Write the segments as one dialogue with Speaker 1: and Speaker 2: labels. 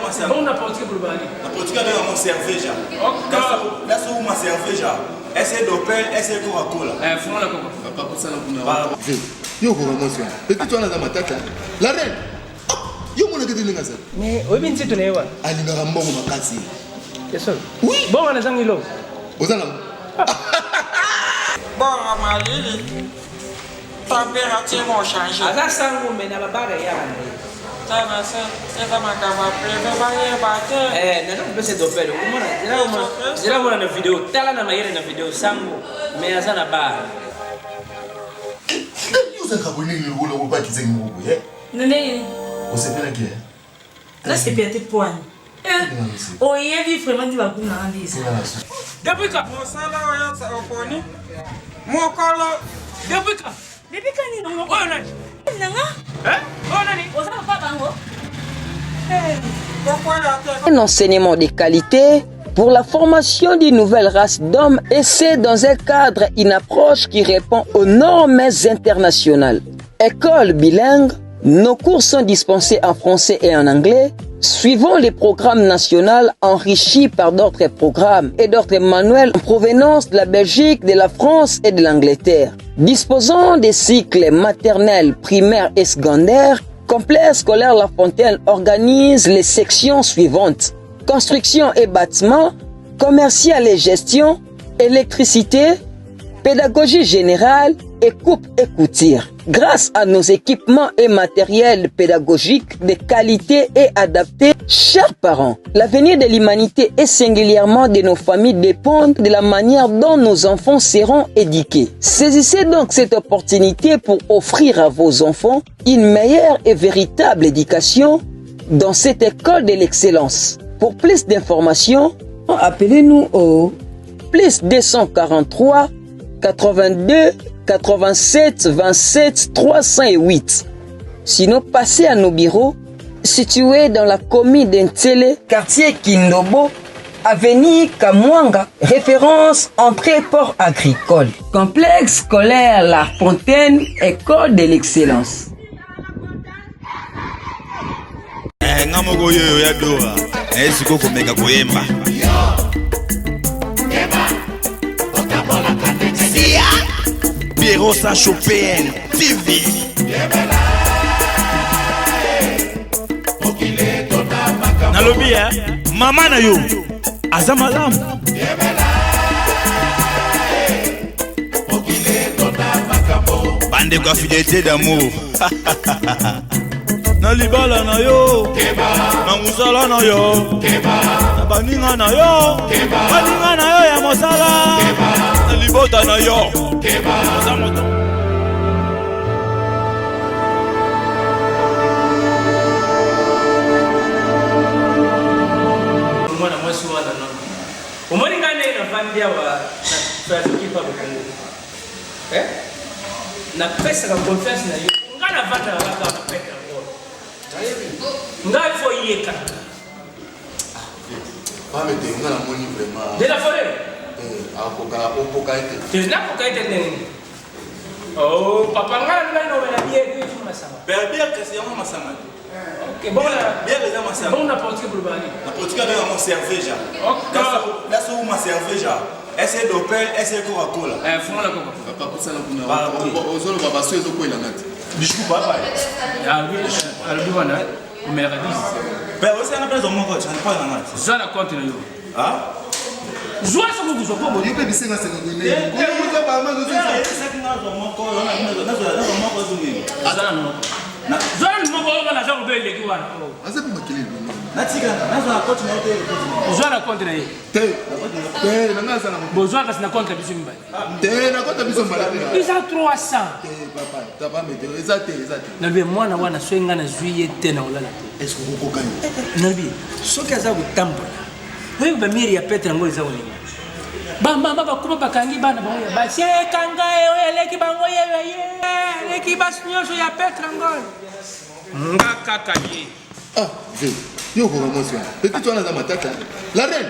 Speaker 1: masanga.
Speaker 2: Bongo na portugais bolobaka nini?
Speaker 1: Na portugais abenga yango cerveja.
Speaker 2: Ok.
Speaker 1: That's uma cerveja. Essa é Dopel, essa é Coca-Cola.
Speaker 2: Eh, fungola koko.
Speaker 3: Papa pusana kuna. Yo okoka mwasi wana. Petite wana aza matata. La reine. Ah, yo omonaka te ndenge azali.
Speaker 2: Mais oyebi nzito na ye wana?
Speaker 3: Alingaka mbongo makasi.
Speaker 2: Ya solo?
Speaker 3: Oui.
Speaker 2: Bongo wana ezangi eloko.
Speaker 3: Oza nango?
Speaker 4: Bora malili, température mo changer.
Speaker 2: Aza sango mais na ba bar eyaka na ye.
Speaker 4: Tana se eza makambo ya prive bayeba te.
Speaker 2: Eh, naza kopesa dopele okomona zela mona na video tala na mayele na video sango mais aza na bar.
Speaker 3: Yo ozalaka boye ndenge lokola oba kizengi moko boye.
Speaker 5: Na ndenge nini?
Speaker 3: Osepelaki eh?
Speaker 5: Nasepela te poani. Oyebi vraiment nde bakuna nga nde eza.
Speaker 2: Depuis quand?
Speaker 4: Mosala oyo oponi mokolo.
Speaker 2: Depuis quand?
Speaker 5: Depuis quand nini?
Speaker 2: Oyo nani?
Speaker 5: Nanga?
Speaker 2: Eh? Oyo nani?
Speaker 5: Oza papa bango?
Speaker 6: Un enseignement de qualité pour la formation d'une nouvelle race d'hommes et c'est dans un cadre, une approche qui répond aux normes internationales. École bilingue, nos cours sont dispensés en français et en anglais, suivant les programmes nationaux enrichis par d'autres programmes et d'autres manuels en provenance de la Belgique, de la France et de l'Angleterre. Disposant des cycles maternels, primaires et secondaires, Complexe scolaire La Fontaine organise les sections suivantes. Construction et bâtiment, commercial et gestion, électricité, pédagogie générale et coupe et couture. Grâce à nos équipements et matériels pédagogiques de qualité et adaptés, chers parents, l'avenir de l'humanité et singulièrement de nos familles dépend de la manière dont nos enfants seront éduqués. Saisissez donc cette opportunité pour offrir à vos enfants une meilleure et véritable éducation dans cette école de l'excellence. Pour plus d'informations, appelez-nous au plus 243 82 87 27 308. Sinon, passez à nos bureaux situés dans la commune d'Ntele, quartier Kindobo, avenue Kamwanga, référence entrée port agricole. Complexe scolaire La Fontaine, école de l'excellence.
Speaker 1: Eh, nga moko yoyo ya dora naye sikoyo komeka koyemba Pierrot Sacho PN TV nalobi eh, mama na yo aza malamu bandeko ya fidelité d'amour na libala na yo na mosala na yo na baninga na yo baninga na yo ya mosala na libota na yo oza moto
Speaker 2: mwana mwasi wana nono omoni ngai ndenge navandi awa na trafic pa bokongo eh? napesaka confiance na yo ngai navandaka kaka na pete yango ngai fo yeka
Speaker 3: Pamete nga namoni vraiment.
Speaker 2: De la forêt.
Speaker 3: Eh, akoka okoka ete.
Speaker 2: Te nakoka ete ndenge nini? Oh, papa nga na ngai nomela bière yo ifo masanga.
Speaker 1: Père bière kasi yango masanga te.
Speaker 2: Ok, bon la
Speaker 1: bière eza masanga.
Speaker 2: Bon na portugais boloba nini?
Speaker 1: Na portugais abenga yango cerveja.
Speaker 2: Ok.
Speaker 1: That's uma cerveja. Essa é Dopel, essa é Coca-Cola.
Speaker 2: Eh, fungola Coca.
Speaker 3: Papa pusana kuna. Ozoloba baso ezokwela nga te.
Speaker 1: Discours papa.
Speaker 2: Ah oui, alobi wana omelaka 10.
Speaker 1: Père, osala mpe zwa moko, tu n'as pas na nga.
Speaker 2: Zwa na compte na yo.
Speaker 1: Ah?
Speaker 2: Zwa soki okozwa po
Speaker 3: boye. Yo mpe bisenga senga boye.
Speaker 2: Zwa na moko. Zwa na moko oyo naza kobe eleki wana.
Speaker 3: Aza mpe makelele.
Speaker 1: Natika, nazwa na compte na yo te.
Speaker 2: Zwa na compte na ye.
Speaker 3: Te, te, na nga aza na.
Speaker 2: Bozwa kasi na compte na biso mibale.
Speaker 3: Te, na compte na biso mibale te.
Speaker 2: Eza 300.
Speaker 3: Te, papa, papa mete, eza te, eza te.
Speaker 2: Nalobi mwana wana soki nga nazwi ye te na kolala te.
Speaker 3: Est-ce que okokoka ye?
Speaker 2: Nalobi soki aza kotambola oyebi bamiri ya petre yango eza kolinga bamama bakoma bakangi bana bango ya basi ekanga ye oyo eleki bango ye ye eleki basi nyonso ya petre yango nga kaka ye
Speaker 3: ah ve yo okoka mwasi wana petite wana aza matata la reine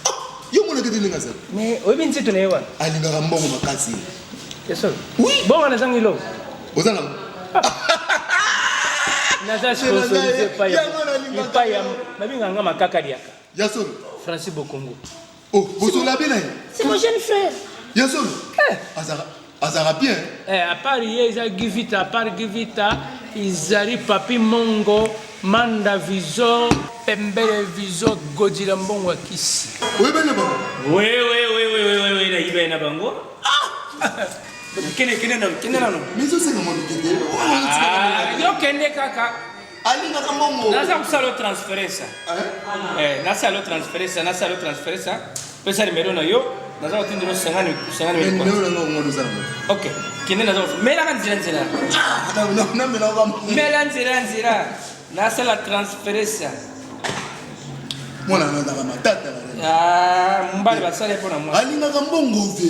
Speaker 3: ah, yo omonaka te ndenge azali
Speaker 2: mais oyebi nzito na ye wana
Speaker 3: alingaka mbongo makasi
Speaker 2: esolo
Speaker 3: oui
Speaker 2: bongo wana ezangi eloko
Speaker 3: oza nango
Speaker 2: naza sponsorise epai
Speaker 3: yango nalinga.
Speaker 2: Epai ya babengaka nga makaka liaka.
Speaker 3: Ya solo.
Speaker 2: Francis Bokongo.
Speaker 3: Oh, bosola bien na ye.
Speaker 2: C'est mon jeune frère.
Speaker 3: Ya solo. Eh. Azaka azaka bien.
Speaker 2: Eh, à part ye eza Givita, à part Givita, ezali Papi Mongo, Manda Vizo, Pembele Vizo, Godila Mbongo ya Kisi.
Speaker 3: Oyebani na bango?
Speaker 2: Oui, oui, oui, oui, oui, oui, oui, nayebani na bango. Ah! Kende, kende nanu, kende nanu.
Speaker 3: Mais osenga mwa mike te.
Speaker 2: Ah, yo kende kaka.
Speaker 3: Alingaka mbongo.
Speaker 2: Naza kosala yo transference. Eh, nasala yo transference, nasala yo transference. Pesa numero na yo. Naza kotindela yo 50 50
Speaker 3: mille. Numero na nga ngo oza nango.
Speaker 2: Ok. Kende naza melaka nzela nzela.
Speaker 3: Ah, na melaka.
Speaker 2: Mela nzela nzela. Nasala transference.
Speaker 3: Mwana na azalaka matata.
Speaker 2: Ah, mobali basali mpo na mwana.
Speaker 3: Alingaka mbongo te.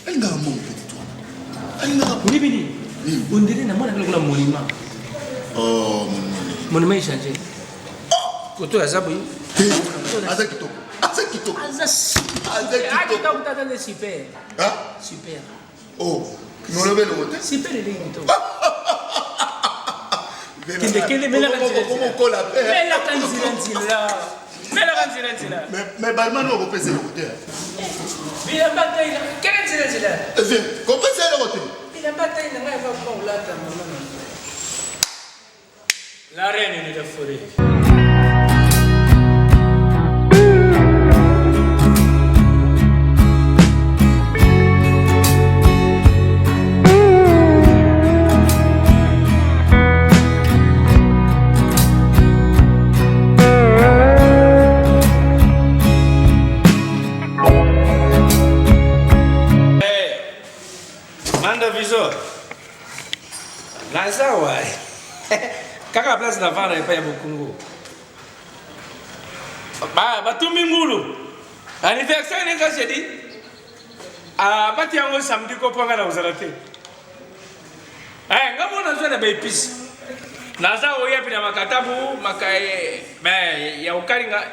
Speaker 3: Alingaka mbongo petit wana. Alingaka.
Speaker 2: Oyebi nini? Ondire na mwana lokola monument.
Speaker 3: Oh, monument.
Speaker 2: Monument echange. Koto aza boye.
Speaker 3: Aza kitoko. Aza kitoko.
Speaker 2: Aza kitoko. Aza kitoko super.
Speaker 3: Hein?
Speaker 2: Super.
Speaker 3: Oh, nolobi eloko te.
Speaker 2: Super eleki kitoko. Kende kende melaka nzela.
Speaker 3: Okomokola pe.
Speaker 2: Melaka nzela nzela. Melaka nzela nzela.
Speaker 3: Mais balman oyo kopesa eloko te.
Speaker 2: Bilamba tai na kende nzela nzela.
Speaker 3: Kopesa eloko te.
Speaker 2: Bilamba tai na ngai va kolata mama na. La reine de la forêt. Manda Viso. Naza wa. Kaka place na vanda epai ya Bokungu. Ba batumbi ngulu. Anniversaire neza jeudi. Ah bati yango samedi ko panga na kozala te. Eh nga mona zwa na ba épices. Naza oya pe na makatabu maka eh, ya okalinga.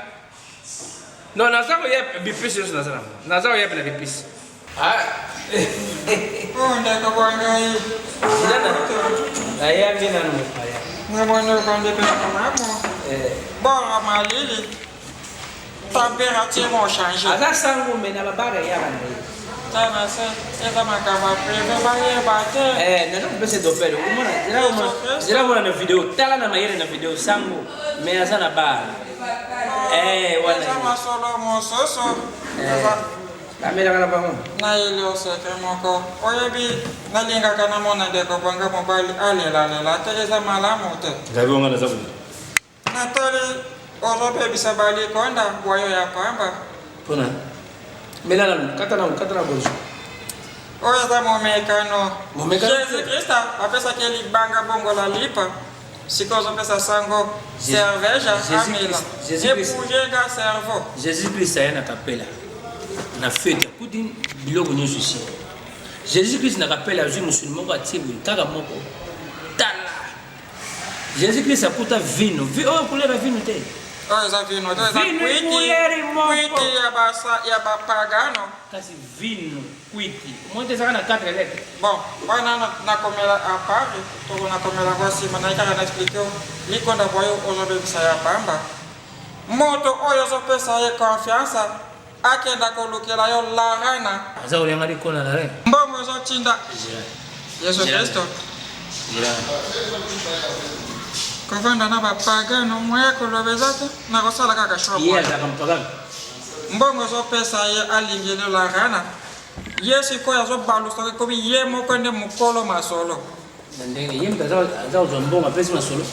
Speaker 2: Non naza koya bipesi nyonso naza nango. Naza koya pe na bipesi. Ah.
Speaker 4: Oh, ndeko bwa ngai.
Speaker 2: Nayambi nanu mopaya.
Speaker 4: Namoni okondi mpe malamu.
Speaker 2: Eh.
Speaker 4: Bora malili. Température mo change.
Speaker 2: Aza sango me na babara eyaka na ye.
Speaker 4: Tana se eza makambo ya prive bayeba te.
Speaker 2: Eh, naza kopesa dopele omona zela mona na video tala na mayele na video sango me aza na bar. Eh, wana.
Speaker 4: Eza masolo mosusu.
Speaker 2: Eh. Bamelaka na bango.
Speaker 4: Nayeli yo secret moko. Oyebi nalingaka namona ndeko bwanga mobali alelalela te eza malamu te.
Speaker 1: Gabi wanga naza boye.
Speaker 4: Natali ozobebisa balikonda bwayo ya pamba.
Speaker 2: Pona mela nanu kata nanu kata na gorge.
Speaker 4: Oyo eza momekano.
Speaker 2: Momekano.
Speaker 4: Jésus Christ apesaki libanga bongola lipa. Sikoyo ozopesa sango cerveja amela. Epougenga cerveau.
Speaker 2: Jésus Christ aya na kapela na fete akuti biloko nyonso esili. Jésus Christ na kapela azwi mosuni moko atie boye kaka moko tala Jesus Christ akuta vino. Vi oyo couleur ya vino te.
Speaker 4: Oyo eza vino te, eza
Speaker 2: Vino
Speaker 4: kwiti.
Speaker 2: couleur moko.
Speaker 4: Kwiti ya basa ya bapagano.
Speaker 2: Kasi vino kwiti. Omoni te ezaka na 4 lettres.
Speaker 4: Bon, wana nakomela à part, toko nakomela yango nsima naye kaka na explique yo likonda bwa yo ozobebisa ya pamba. Moto oyo ozopesa ye confiance akenda kolukela yo larana.
Speaker 2: Aza kolia likonda na reine.
Speaker 4: Mbongo ezotinda Yesu Kristo. Kovanda na bapagano moya koloba eza te, nakosala kaka choix.
Speaker 2: Ye azalaka mopagano.
Speaker 4: Mbongo ozopesa ye alingeli larana, ye sikoyo azobalusa ekomi ye moko nde mokolo masolo.
Speaker 2: Na ndenge ye moto aza kozwa mbongo apesi masolo.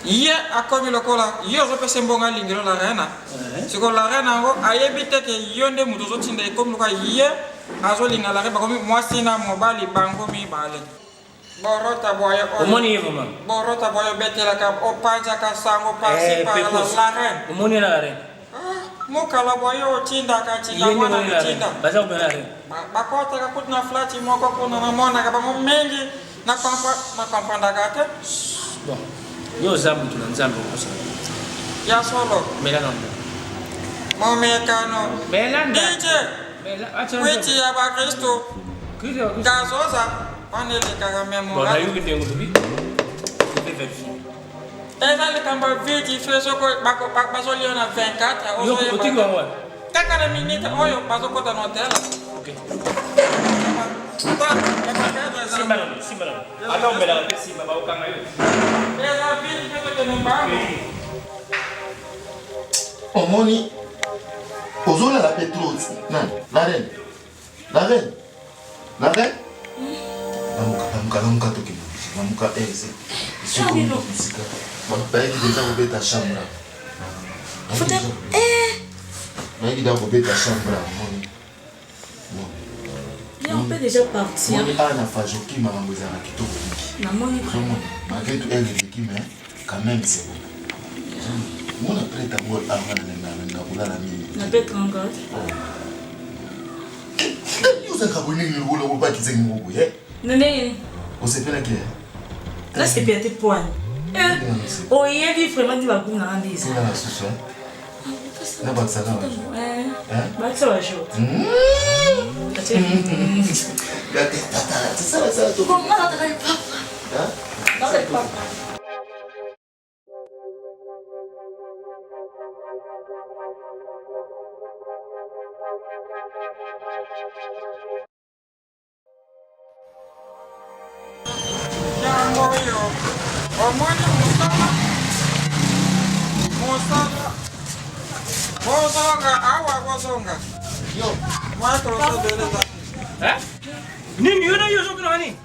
Speaker 4: Ye akomi lokola yo ozopesa mbongo alingelo la reine. Sikoyo la reine yango ayebi te ke yo nde moto ozotinda, ekomi lokola ye azolinga la reine, bakomi mwasi na mobali bango mibale. Borota bwayo oyo.
Speaker 2: Omoni ye vraiment.
Speaker 4: Borota bwayo obetelaka opanzaka sango par-ci
Speaker 2: Eh,
Speaker 4: par-là
Speaker 2: Pekos.
Speaker 4: la reine.
Speaker 2: Omoni ye na la reine.
Speaker 4: Ah, mokala bwayo otindaka tinda
Speaker 2: Ye nde
Speaker 4: mwana
Speaker 2: omoni la reine.
Speaker 4: kotinda.
Speaker 2: Baza kobela la reine.
Speaker 4: Bakotaka kutu na flati moko kuna namonaka bango mingi na comprendaka te.
Speaker 2: Bon, yo oza moto na Nzambe okosa.
Speaker 4: Ya solo.
Speaker 2: Mela na ngo.
Speaker 4: Momekano.
Speaker 2: Mela nda.
Speaker 4: DJ.
Speaker 2: Mela, acha
Speaker 4: Kwiti ya bakristo.
Speaker 2: Kwiti ya bakristo.
Speaker 4: Gazoza. Wana elekaka memo.
Speaker 2: Bon, nayoki ndenge olobi. Je vais vérifier.
Speaker 4: Eza likambo ya vite fait soko bazolia na 24
Speaker 2: Yo, otiki bango wapi?
Speaker 4: Kaka na minute oyo bazokota na hotel.
Speaker 2: Ok. Simba nano, simba nano. Ata omelaka te simba bakokanga yo.
Speaker 4: Eza vite fait tokende mbangu.
Speaker 3: Omoni ozolala pe trop nani la reine la reine la reine lamuka lamuka lamuka tokende lamuka ese esika bayebi deja kobeta chambre bayebi deja kobeta chambre omoni.
Speaker 5: Mais on peut déjà partir.
Speaker 3: Moni awa na Fajoki makambo ezalaka kitoko mingi.
Speaker 5: Namoni
Speaker 3: vraiment. Malgré tout elle eleki mais quand même c'est bon. Mona prêtre yango awa na na kolala mingi.
Speaker 5: Na prêtre encore.
Speaker 3: Yo ozalaka boye ndenge lokola obaki nzengi moko boye.
Speaker 5: Na ndenge.
Speaker 3: Osepelaki eh?
Speaker 5: Nasepela te poani. Oyebi vraiment nde baguna nga nde eza.
Speaker 3: Olala susu Na bakisaka ba jour.
Speaker 5: Bakisa ba jour. Bon, nga nataka lipapa. Nataka lipapa.
Speaker 4: Yango oyo omoni mosala mosala bozonga awa bozonga mwakolosobele
Speaker 2: Nini yo na yo ozotunaka nini?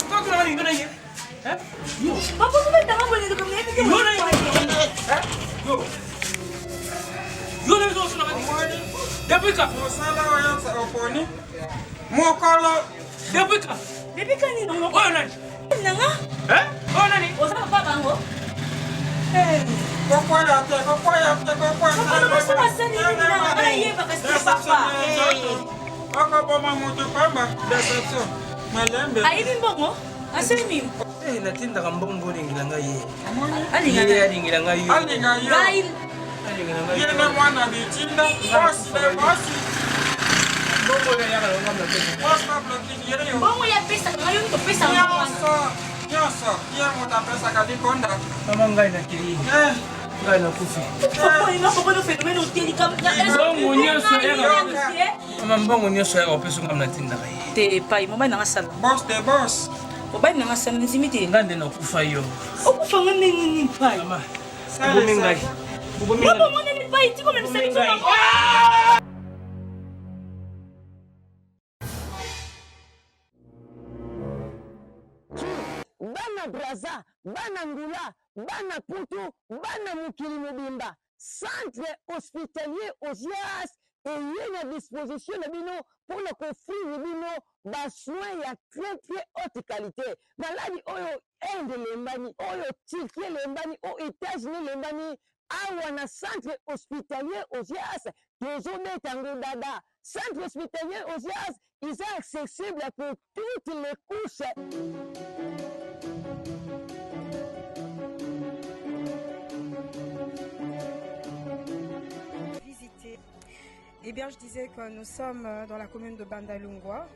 Speaker 2: Ozotunaka nini yo na ye?
Speaker 5: Papa, obetanga boye
Speaker 2: Yo na yo. Yo. Yo na yo ozotunaka nini? Depuis quand?
Speaker 4: Mosala oyo oponi mokolo.
Speaker 2: Depuis quand?
Speaker 5: Depuis quand nini?
Speaker 2: Oyo nani?
Speaker 5: Nanga?
Speaker 2: Hein? Oyo nani?
Speaker 5: Oza papa bango?
Speaker 4: Kokwaya te, kokwaya te, kokwaya te.
Speaker 5: Papa, basi basali nini na ngai yebaka si papa.
Speaker 4: Okoboma moto pamba, deception. Malembe.
Speaker 5: Ayibi mbongo? Asali nini?
Speaker 2: Eh, natindaka mbongo olingela ngai ye.
Speaker 5: Alinga
Speaker 2: Ye alingela ngai yo.
Speaker 4: Alinga yo.
Speaker 5: Ngai.
Speaker 2: Alingela ngai
Speaker 4: Ye nde mwana bitinda, bosi de bosi.
Speaker 2: Mbongo oyo eyaka na ngambo na pesa.
Speaker 4: Bosi babloki ye yo.
Speaker 5: Mbongo ya pesaka ngai yo nde topesaka
Speaker 4: Nyonso, nyonso, ye moto apesaka likonda.
Speaker 2: Mama ngai nakei. Ngai nakufi. Mbongo nyonso eyaka. Mama mbongo nyonso eyaka kopesa ngambo natindaka ye.
Speaker 5: Te epai mobali nanga sala.
Speaker 4: Boss de boss.
Speaker 5: Mobali nanga sala ndimi te.
Speaker 2: Ngai nde nakufa yo.
Speaker 5: Okufa nga ndenge nini pai?
Speaker 2: Mama. Obomi ngai. Obomi ngai.
Speaker 5: Obomi ngai. Tiko memisa biso.
Speaker 6: Bana Brazza, bana Angola, bana poto, bana mokili mobimba, centre hospitalier Ozias eye na disposition na bino pona ko offrir bino ba soins ya très très haute qualite. Maladi oyo Inde elembani, oyo Turquie elembani, oyo Etats-Unis elembani, awa na centre hospitalier Ozias tozo beta yango dada. Centre hospitalier Ozias eza accessible pour toutes les couches.
Speaker 7: Visiter. Eh bien, je disais que nous sommes dans la commune de Bandalungwa.